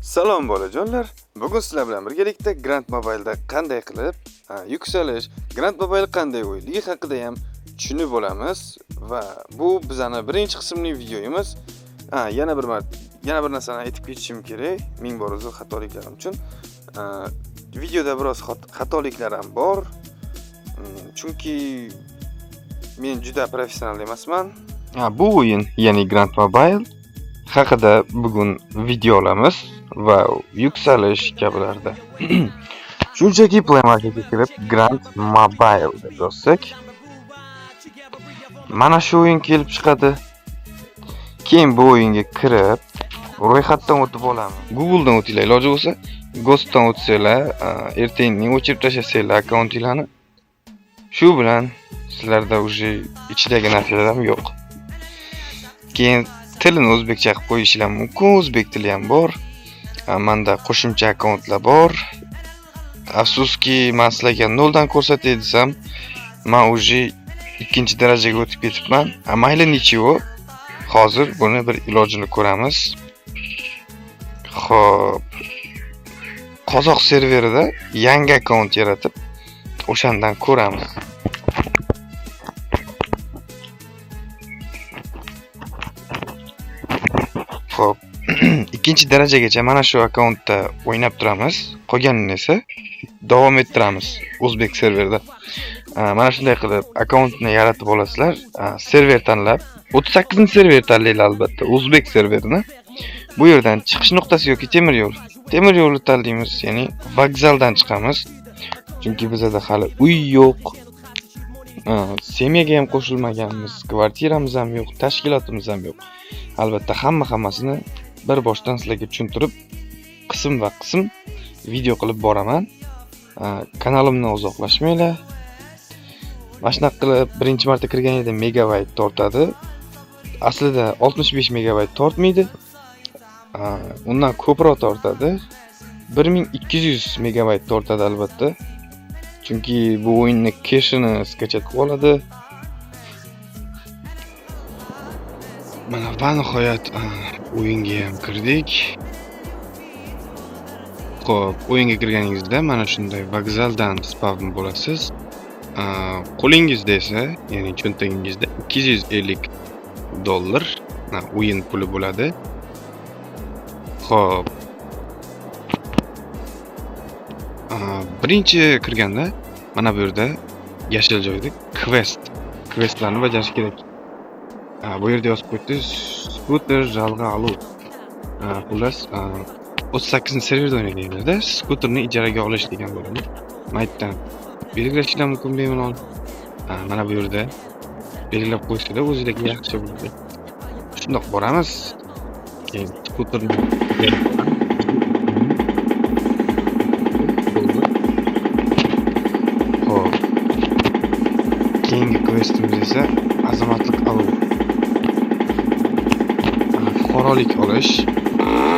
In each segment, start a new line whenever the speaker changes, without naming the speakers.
Salom bolajonlar. Bugun sizlar bilan birgalikda Grand Mobile'da qanday qilib yuksalish, Grand Mobile qanday o'yinligi haqida ham tushunib olamiz va bu bizning birinchi qismli videomiz. Yana bir narsani aytib ketishim kerak. Ming bor uzr xatoliklarim uchun. Videoda biroz xatoliklar ham bor. Chunki men juda professional emasman. Bu o'yin, ya'ni Grand Mobile haqida bugun video olamiz va yuksalish kabilarda. Shunchaki Play Marketga kirib Grand Mobile deb yozsak, mana shu o'yin kelib chiqadi. Keyin bu o'yinga kirib, ro'yxatdan o'tib olamiz. Google'dan o'tinglar, iloji bo'lsa Ghost'dan o'tsanglar, ertangi o'chirib tashlasanglar akkauntinglarni. Shu bilan sizlarda уже ichidagi narsalar ham yo'q. Keyin tilini o'zbekcha qilib qo'yishinglar mumkin, o'zbek tili ham bor. Menda qo'shimcha akkauntlar bor. Afsuski, men sizlarga noldan ko'rsatay desam, men уже ikkinchi darajaga o'tib ketibman. Mayli, ничего. Hozir buni bir ilojini ko'ramiz. Xo'p. Qozoq serverida yangi akkaunt yaratib, o'shandan ko'ramiz. Xo'p, ikkinchi darajagacha mana shu akkauntda o'ynab turamiz. Qolganini esa davom ettiramiz o'zbek serverida. Mana shunday qilib akkauntni yaratib olasizlar. Server tanlab, 38-server tanlanglar albatta, o'zbek serverini. Bu yerdan chiqish nuqtasi yoki temir yo'l. Temir yo'lni tanlaymiz, ya'ni vokzaldan chiqamiz. Chunki bizda hali uy yo'q. Semyaga ham qo'shilmaganmiz, kvartiramiz ham yo'q, tashkilotimiz ham yo'q. Albatta hammasini bir boshdan sizlarga tushuntirib, qism va qism video qilib boraman. Kanalimdan uzoqlashmanglar. Mana shunaqa qilib birinchi marta kirganingizda megabayt tortadi. Aslida 65 megabayt tortmaydi. Undan ko'proq tortadi. 1200 megabayt tortadi albatta. Chunki bu o'yinni keshini skachat qilib oladi. Mana va nihoyat o'yinga ham kirdik. Xo'p, o'yinga kirganingizda mana shunday vokzaldan spavn bo'lasiz. Qo'lingizda esa, ya'ni cho'ntagingizda $250 o'yin puli bo'ladi. Xo'p. Birinchi kirganda mana bu yerda yashil joyda questlarni bajarish kerak. Bu yerda yozib qo'yibdi, skuter jalg'a aluv. Xullas, 38-serverda o'ynaganingizda skuterni ijaraga olish degan bo'ladi. Maytdan belgilashinglar mumkin bemalol. Mana bu yerda belgilab qo'ysanglar o'zingizga yaxshi bo'ladi. Shundoq boramiz. Keyin skuterni xo'p. Keyingi questimiz esa azamatlik aluv. Fuqarolik olish.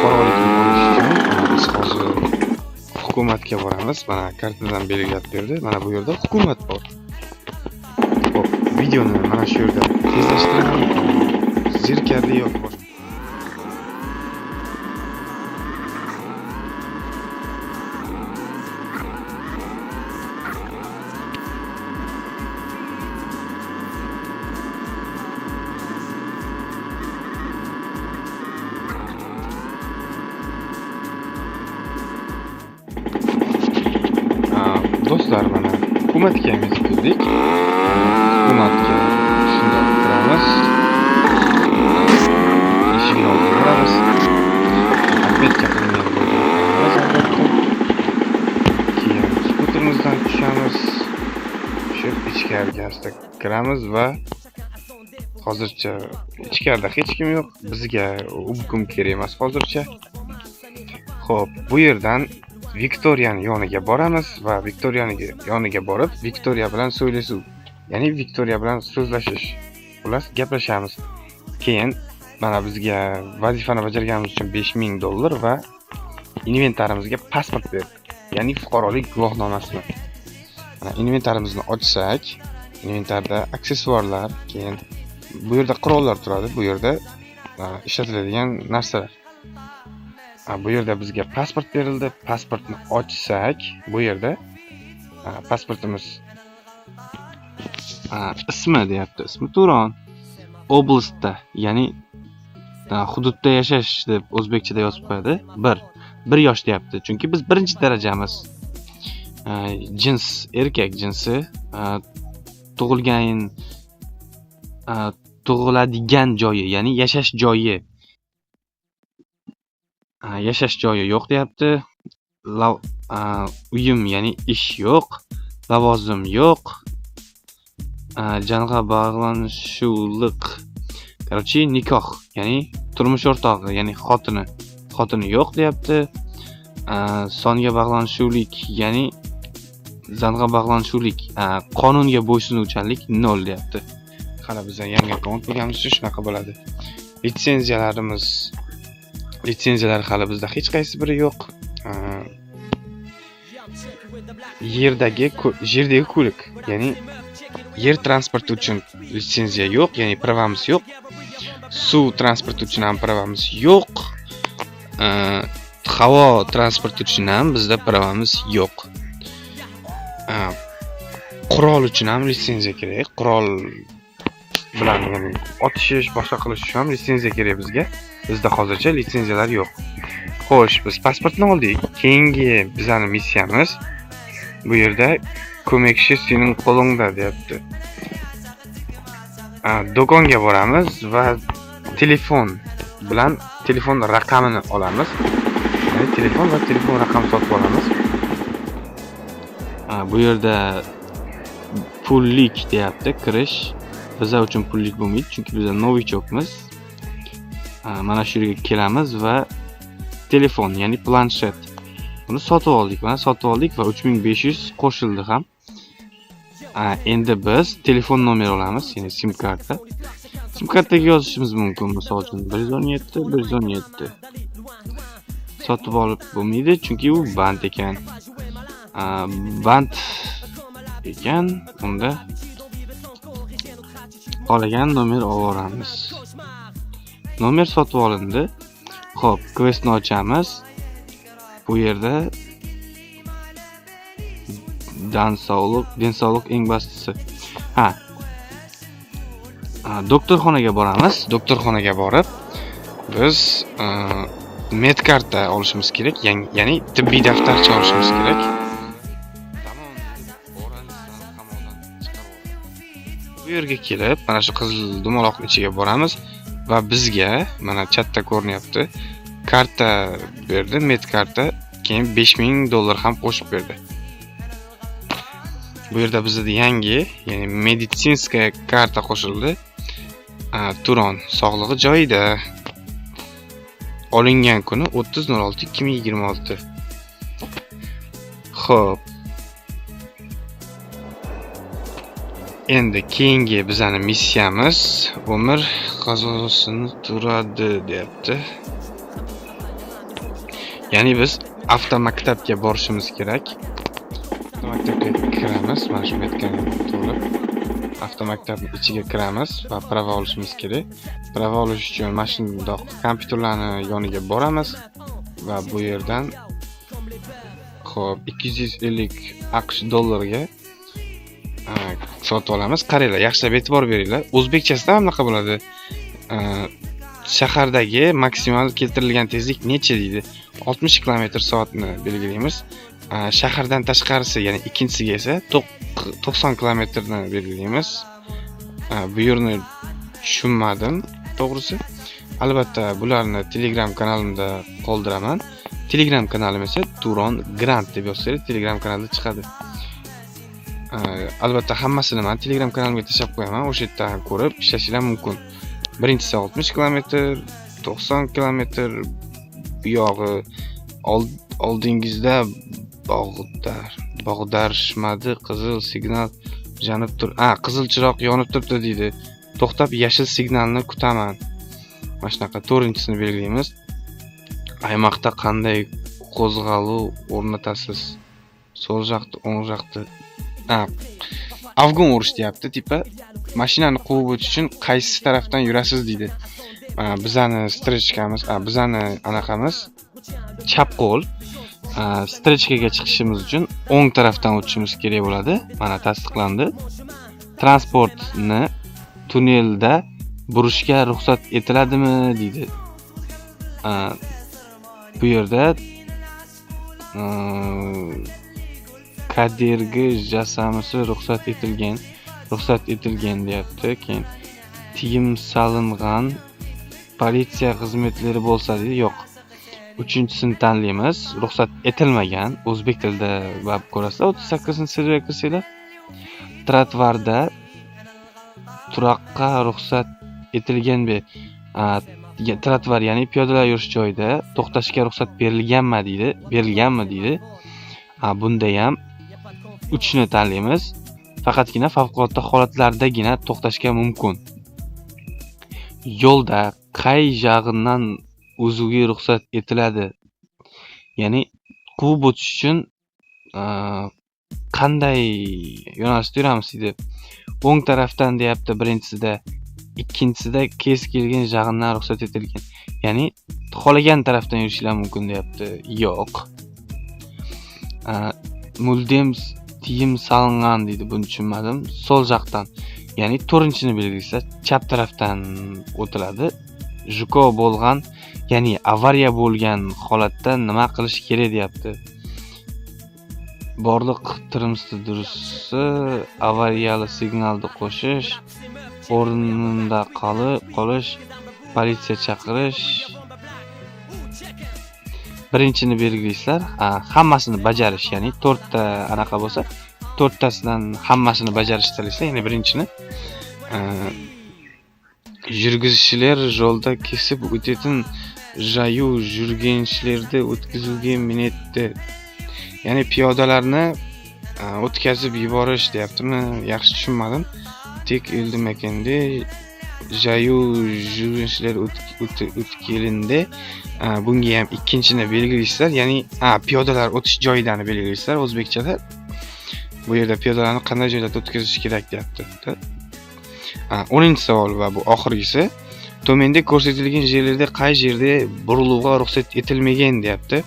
Fuqarolikni olish uchun biz hozir hukumatga boramiz. Mana kartadan belgilab berdi. Mana bu yerda hukumat bor. Xo'p, videoni mana shu yerda tezlashtiraman. Zerikarli yoki boshqa. Do'stlar, mana hukumatga ham yetib keldik. Hukumatga shundoq kiramiz. Eshikni oldiga boramiz. Отметка qilingan joyga kiramiz albatta. Keyin skuterimizdan tushamiz. Tushib ichkariga asta kiramiz va hozircha ichkarida hech kim yo'q. Bizga u-bum kerak emas hozircha. Xo'p, bu yerdan Viktoriyaning yoniga boramiz va Viktoriyaning yoniga borib, Viktoriya bilan so'zlashuv, ya'ni Viktoriya bilan so'zlashish. Xullas, gaplashamiz. Keyin mana bizga vazifani bajarganimiz uchun $5000 va inventarimizga pasport berdi, ya'ni fuqarolik guvohnomasini. Mana inventarimizni ochsak, inventarda aksessuarlar, keyin bu yerda qurollar turadi, bu yerda ishlatiladigan narsalar. Bu yerda bizga pasport berildi. Pasportni ochsak, bu yerda pasportimiz ismi deyapti. Ismi Turon. Oblastda, ya'ni hududda yashash deb o'zbekchada yozib qo'yadi. 1 yosh deyapti. Chunki biz birinchi darajamiz. Jins erkak jinsi, tug'ilgan, tug'iladigan joyi, ya'ni yashash joyi. Yashash joyi yo'q deyapti. Uyim, ya'ni ish yo'q, lavozim yo'q. Jang'a bog'lanishuvliq. Короче, nikoh, ya'ni turmush o'rtog'i, ya'ni xotini yo'q deyapti. Songa bog'lanishuvlik, ya'ni zang'a bog'lanishuvlik, qonunga bo'ysunuvchanlik 0 deyapti. Hali biz yangi akkaunt bo'lganimiz uchun shunaqa bo'ladi. Litsenziyalar hali bizda hech qaysi biri yo'q. Yerdagi ko'lik, ya'ni yer transporti uchun litsenziya yo'q, ya'ni pravamiz yo'q. Suv transporti uchun ham pravamiz yo'q. Havo transporti uchun ham bizda pravamiz yo'q. Qurol uchun ham litsenziya kerak. Qurol bilan, ya'ni otishish, boshqa qilish uchun ham litsenziya kerak bizga. Bizda hozircha litsenziyalar yo'q. Xo'sh, biz pasportni oldik. Keyingi bizning missiyamiz bu yerda ko'makchi sening qo'lingda deyapti. Do'konga boramiz va telefon bilan telefon raqamini olamiz. Ya'ni telefon va telefon raqami sotib olamiz. Bu yerda pullik deyapti, kirish. Bizlar uchun pullik bo'lmaydi, chunki biz novichokmiz. Mana shu yerga kelamiz va telefon, ya'ni planshet. Buni sotib oldik, mana sotib oldik va 3500 qo'shildi ham. Endi biz telefon nomeri olamiz, ya'ni sim karta. Sim kartaga yozishimiz mumkin, misol uchun 117 117. Sotib olib bo'lmaydi, chunki u band ekan. Band ekan, unda qolgan nomer olamiz. Nomer sotib olindi. Xo'p, questni ochamiz. Bu yerda densovliq eng bastisi. Ha. Doktorxonaga boramiz. Doktorxonaga borib biz medkarta olishimiz kerak, ya'ni tibbiy daftarcha olishimiz kerak. Bu yerga kelib, mana shu qizil dumaloqning ichiga boramiz va bizga mana chatda ko'rinyapti, karta berdi, medkarta, keyin $5000 ham qo'shib berdi. Bu yerda bizda yangi, ya'ni meditsinskaya karta qo'shildi. Turon sog'lig'i joyida. Olingan kuni 30.06.2026. Xo'p. Endi keyingi bizning missiyamiz umr qazosini turadi deyapti. Ya'ni biz avtomaktabga borishimiz kerak. Avtomaktabga kiramiz, mana shu metkani to'lib avtomaktabning ichiga kiramiz va prava olishimiz kerak. Prava olish uchun mana shundoq kompyuterlarning yoniga boramiz va bu yerdan xo'p 250 AQSh dollariga sotib olamiz. Qaranglar, yaxshilab e'tibor beringlar. O'zbekchasida ham bunaqa bo'ladi. Shahardagi maksimal keltirilgan tezlik necha deydi? 60 km/soatni belgilaymiz. Shahardan tashqarisi, ya'ni ikkinchisiga esa 90 kilometrni belgilaymiz. Bu yerni tushunmadim, to'g'risi. Albatta bularni Telegram kanalimda qoldiraman. Telegram kanalim esa Turon Grand deb yozsangiz Telegram kanalida chiqadi. Albatta hammasini men Telegram kanalimga tashlab qo'yaman, o'sha yerdan ko'rib ishlashinglar mumkin. Birinchisi 60 kilometr, 90 kilometr, bu yog'i oldingizda bog'darishmadi, qizil signal janib tur. Qizil chiroq yonib turibdi deydi. To'xtab yashil signalni kutaman. Mana shunaqa to'rtinchisini belgilaymiz. Aymoqda qanday qo'zg'aluv o'rnatasiz? So'l yoqda, o'ng yoqda. Afg'on urush deyapti, tipa mashinani quvib o'tish uchun qaysi tarafdan yurasiz deydi. Bizani strechkamiz, bizani anaqamiz Chap qo'l. Встречка ga chiqishimiz uchun o'ng tarafdan o'tishimiz kerak bo'ladi. Mana tasdiqlandi. Transportni tunnelda burishga ruxsat etiladimi deydi. Bu yerda кедергі jasamisi ruxsat etilgan, ruxsat etilgan deyapti. Keyin tiyim salingan politsiya xizmatlari bo'lsa deydi. Yo'q. Uchinchisini tanlaymiz. Ruxsat etilmagan. O'zbek tilida baribir ko'rasizlar. 38-serverga kirsanglar, trotuarda turoqqa ruxsat etilganmi? Trotuar, ya'ni piyodalar yurish joyida to'xtashga ruxsat berilganmi deydi. Berilganmi deydi. Bunda ham 3ni tanlaymiz. Faqatgina favqulodda holatlardagina to'xtashga mumkin. Yo'lda qay jag'idan o'zuga ruxsat etiladi? Ya'ni quvib o'tish uchun qanday yo'nalishda yuramiz deydi. O'ng tarafdan deyapti birinchisida, ikkinchisida kez kelgan jag'idan ruxsat etilgan. Ya'ni xohlagan tarafdan yurishlar mumkin deyapti. Yo'q. Muldem tiyim salingan deydi, buni tushunmadim. So'l jaqdan, ya'ni to'rtinchini belgilasa chap tarafdan o'tiladi. ЖК bo'lgan, ya'ni avariya bo'lgan holatda nima qilish kerak deyapti. Borliq tirimsi durustsi avariyali signalni qo'shish, o'rnida qolish, politsiya chaqirish. Birinchini belgilaysizlar, hammasini bajarish, ya'ni 4 ta anaqa bo'lsa, 4 tasidan hammasini bajarish tanlaysizlar, ya'ni birinchini. Жүргізушілер жолда кесіп өтетін жаяу жүргіншілерді өткізуге міндетті. Ya'ni piyodalarni o'tkazib yuborish deyaptimi? Yaxshi tushunmadim. Tek eldi mekanda жаяу жүргіншілер o'tkazilindi. Bunga ham ikkinchini belgilaysizlar, ya'ni piyodalar o'tish joyidan belgilaysizlar o'zbekchada. Bu yerda piyodalarni qanday joylarda o'tkazish kerak deyapti. 10-savol va bu oxirgisi. Tumanda ko'rsatilgan yerlarda qay yerda buriluvga ruxsat etilmagan deyapti.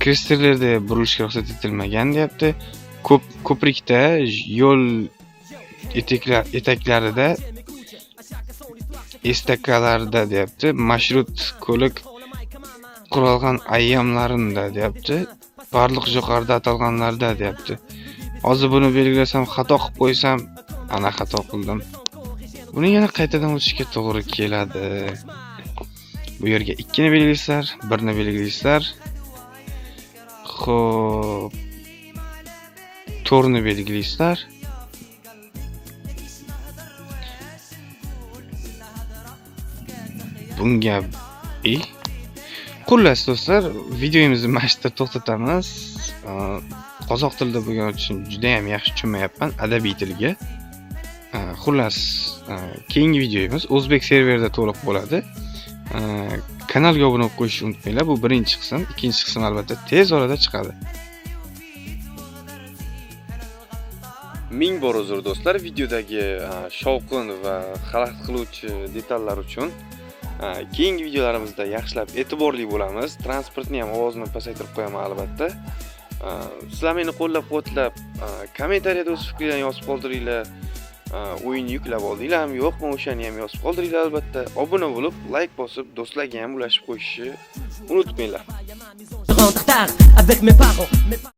Kresterlarda burilishga ruxsat etilmagan deyapti. Ko'prikda, yo'l etaklarida, estakalarda deyapti. Marshrut ko'lik qurolgan ayyamlarında deyapti. Barliq yuqorida atalganlarda deyapti. Hozir buni belgilasam, xato qilib qo'ysam, ana xato qildim. Buni yana qaytadan o'tishga to'g'ri keladi. Bu yerga 2ni belgilaysizlar, 1ni belgilaysizlar. Xo'p, 4ni belgilaysizlar. Bunga xullas do'stlar, videomizni mana shu yerda to'xtatamiz. Qozoq tilida bo'lgani uchun juda ham yaxshi tushunmayapman adabiy tilga. Xullas, keyingi videomiz o'zbek serverida to'liq bo'ladi. Kanalga obuna bo'lib qo'yishni unutmanglar. Bu birinchi qism, ikkinchi qism albatta tez orada chiqadi. Ming bor uzr do'stlar, videodagi shovqin va xalaqit qiluvchi detallar uchun. Keyingi videolarimizda yaxshilab e'tiborli bo'lamiz. Transportni ham ovozini pasaytirib qo'yaman albatta. Sizlar meni qo'llab-quvvatlab, kommentariyada o'z fikringizni yozib qoldiringlar. O'yinni yuklab oldinglarmi, yo'qmi, o'shani ham yozib qoldiringlar albatta. Obuna bo'lib, like bosib, do'stlarga ham ulashib qo'yishni unutmanglar.
Rentre tard avec mes parents.